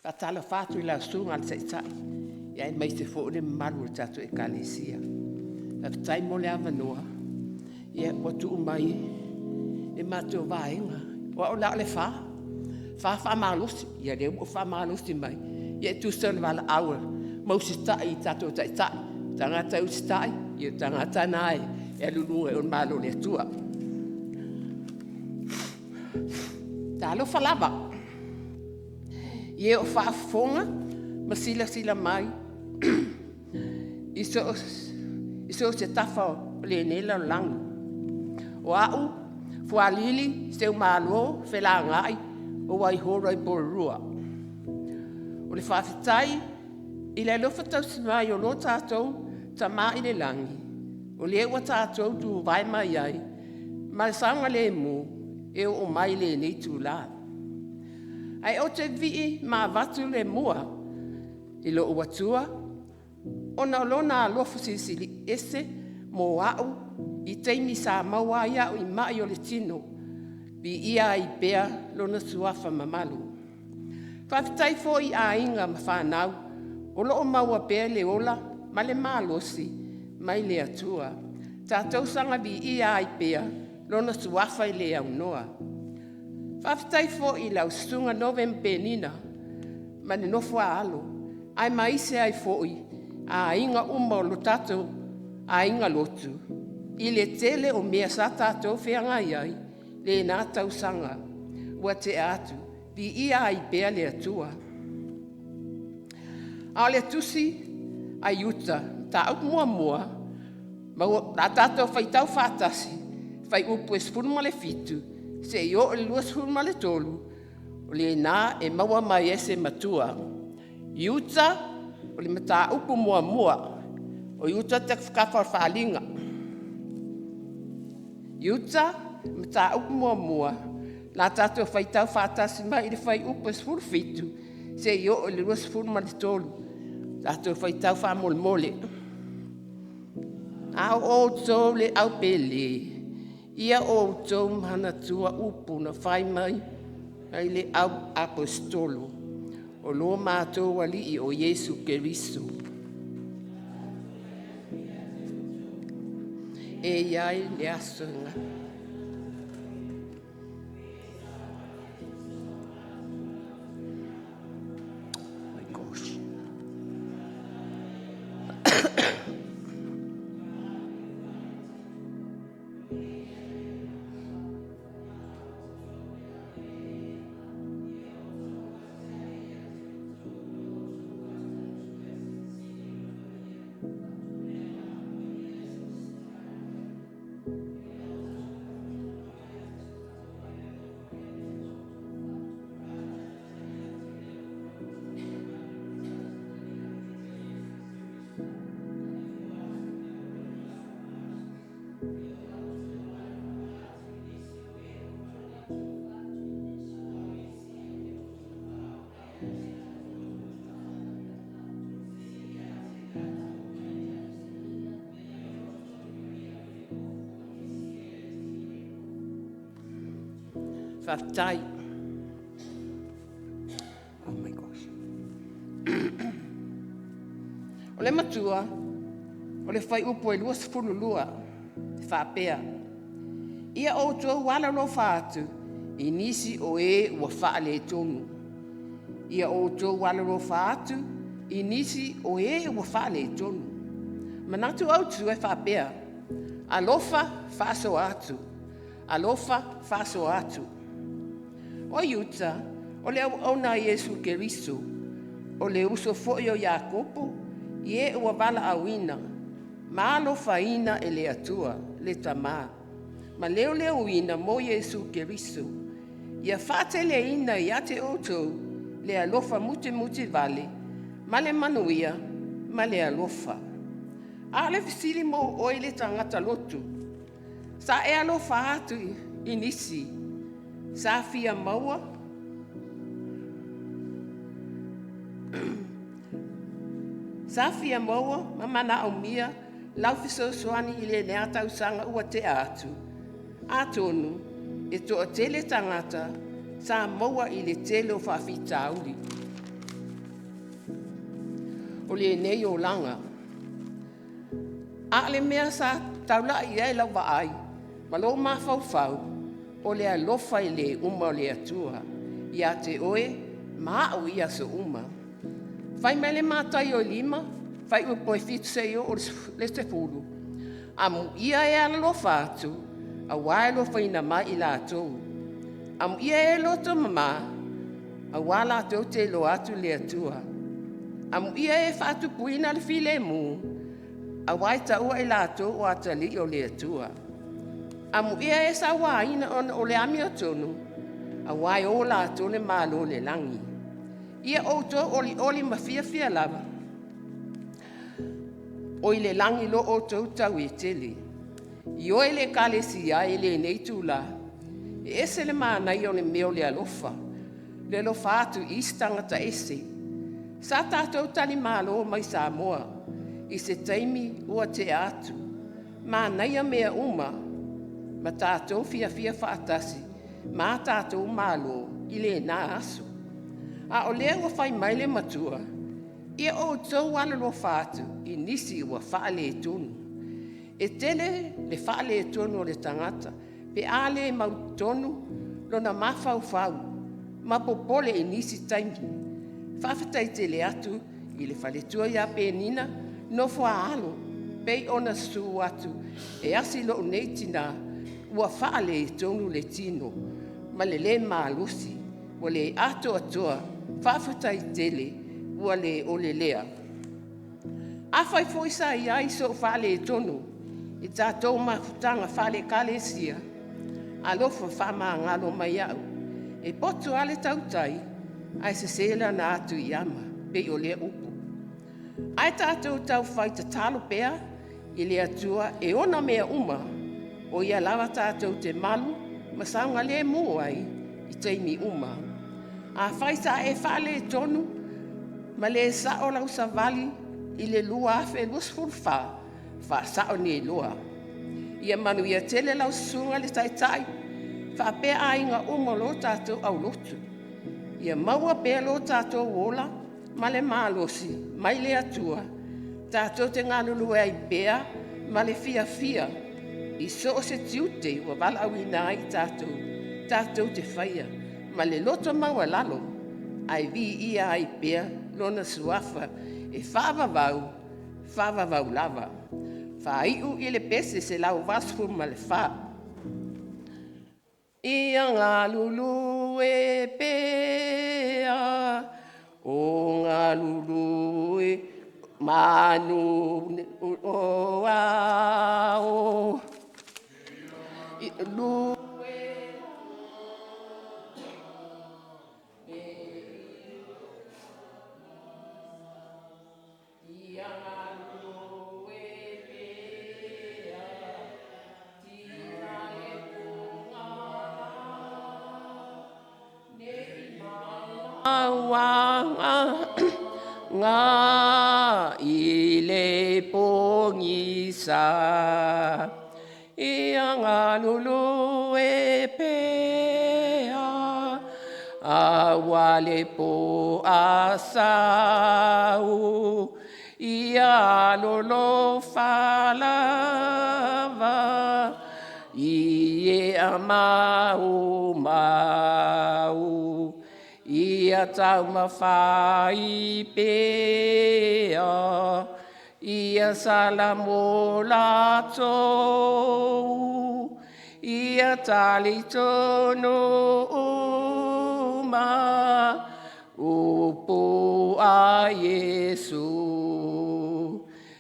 Faatalofa atu i lau Susuga i le Taitai aemaise foi le mamalu o le tatou Ekalesia. Faafetai mo le avanoa ua tuu mai i le matou vaega. O au la o le 4, e 4 faamalosi. Ia o lea ua ou faamalosi mai e tusa o le valaau ma usitai i tatou taitai. O tagata e usitai, o tagata na e alu i luga i le Malo o le Atua. Talofa lava i e o faafofoga ma silasila mai i so o se tafa o lenei lalolagi. O au o Fualili Seumalo Felangai o Waihora i Porirua. O le faafetai i le alofa tausi mai o lo tatou Tama i le Lagi, o lea ua tatou tuvae mai ai ma le saogalemu e oo mai i lenei itula. Ae ou te vivii ma avatu le mua i lou Atua ona o Lona alofa silisili ese mo au i taimi sa maua ai au i mai o le tino, viia ai pea Lona Suafa mamalu. Faafetai foi i aiga ma fanau o lo o maua pea le ola ma le malosi mai le Atua. Tatou saga viia ai pea Lona Suafa e le aunoa. Faafetai foi i lau Susuga Nove ma Penina ma le nofo a alo aemaise ai foi aiga uma o lo tatou aiga lotu i le tele o mea sa tatou feagai ai i lena tausaga ua tea atu. Viia ai pea le Atua. A o le tusi a Iuta mataupu 1, o le a tatou faitau faatasi fuaiupu e 17 seia oo i le 23, o lena e maua mai ai se matua. Iuta o le mataupu 1, o Iuta tafa o le faaaliga. Iuta mataupu 1, o le a tatou faitau faatasi mai le fuaiupu e 17 seia oo i le 23. Tatou faitau faamolemole. A o outou le au pele, ia outou manatua upu na fai mai ai le au aposetolo o lo matou Alii o Iesu Keriso. E i ai le aso e Faafetai. Oh my gosh. O le matua, o le fuaiupu e 22 e faapea; “Ia outou alolofa atu i nisi o e ua faaletonu. Ia outou alolofa atu i nisi o e ua faaletonu.” Manatu autu e faapea, alofa faasoa atu, alofa faasoa atu. O Iuta, o le auauna a Iesu Keriso, o le uso foi o Iakopo, i e ua valaauina ma alofaina e le Atua le Tama, ma leoleoina mo Iesu Keriso, ia faateleina ia te outou le alofa mutimutivale ma le manuia ma le alofa. A o le fesili mo oe le tagata lotu, sa e alofa atu i nisi sa fia maua ma manaomia lau fesoasoani i lena tausaga ua tea atu? Atonu e toatele tagata sa maua i le tele o faafitauli. o lenei olaga. A o le mea sa taulai i ai lau vaai ma lou mafaufau, o le alofa e le uma o le Atua ia te oe ma au i aso uma. Fai mai le Mataio 5, 7-10, “Amuia e alolofa atu, aua e alofaina mai i latou. Amuia e loto mama, aua latou te iloa atu le Atua. Amuia e faatupuina le filemu, aua e taua i latou o atalii o le Atua. Amuia e sauaina ona o le amiotonu, aua e o latou le Malo o le lagi. Ia outou olioli ma fiafia lava, o i le lagi lo outou taui e tele.” Ioe le Ekalesia i lenei itula, e ese le manaia o le mea o le alofa, le alofa atu i isi tagata ese. Sa tatou talimalo mai Samoa i se taimi ua tea atu, manaia mea uma ma tatou fiafia faatasi ma a tatou Malo i lena aso. A o lea ua fai mai le Matua, ia outou alolofa atu i nisi ua faaletonu. E tele le faaletonu o le tagata pe a le mautonu lona mafaufau ma popole i nisi taimi. Faafetai tele atu i le faletua ia Penina, nofo a alo, pei ona susu atu e asi lou nei tina ua faaletonu le tino ma le le malosi, ua le atoatoa. Faafetai tele ua le o le lea. Afai foi sa i ai sou faaletonu i tatou mafutaga faale-Ekalesia, alofa faamagalo mai au. E poto lava le tautai ae sese lana atu i ama, pei o lea upu. Ae tatou taufai tatalo pea i le Atua e ona mea uma, o ia lava tatou te malu ma saogalemu ai i taimi uma. Afai sa e faaletonu ma le sao lau savali i le 2024, faasao nei loa. Ia manuia tele lau Susuga i le Taitai faapea aiga uma o lo tatou aulotu. Ia maua pea lo tatou ola ma le malosi mai le Atua tatou te galulue ai pea ma le fiafia i so o se tiute ua valaauina ai i tatou, tatou te faia ma le loto maualalo ae viia ai pea Lona Suafa e faavavau, faavavau lava. Faaiu i le Pese 184. Ia galulue pea o galulue ma alu o ao, Ia galulue pea i le pogisa. Ia galulue pea aua le po a sau, ia alolofa lava i ea maumau. Ia taumafai pea ia sala mo latou, ia talitonu uma, upu a Iesu.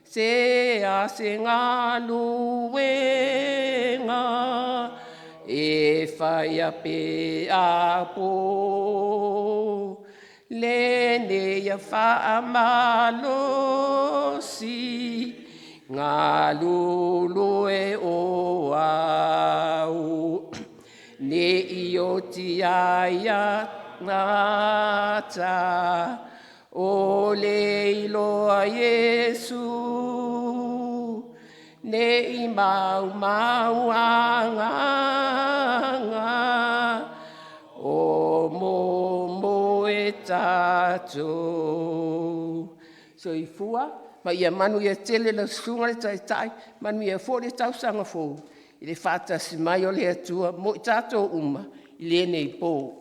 Se a se galuega e faia pe a po, lenei ia faamalosi, galulue o au. Ne i oti ai tagata o le iloa Iesu, ne i maumau agaga o momoe tatou. Soifua ma ia manuia tele lau Susuga i le Taitai, manuia foi le tausaga fou i le faatasi mai o le Atua mo i tatou uma i lenei po.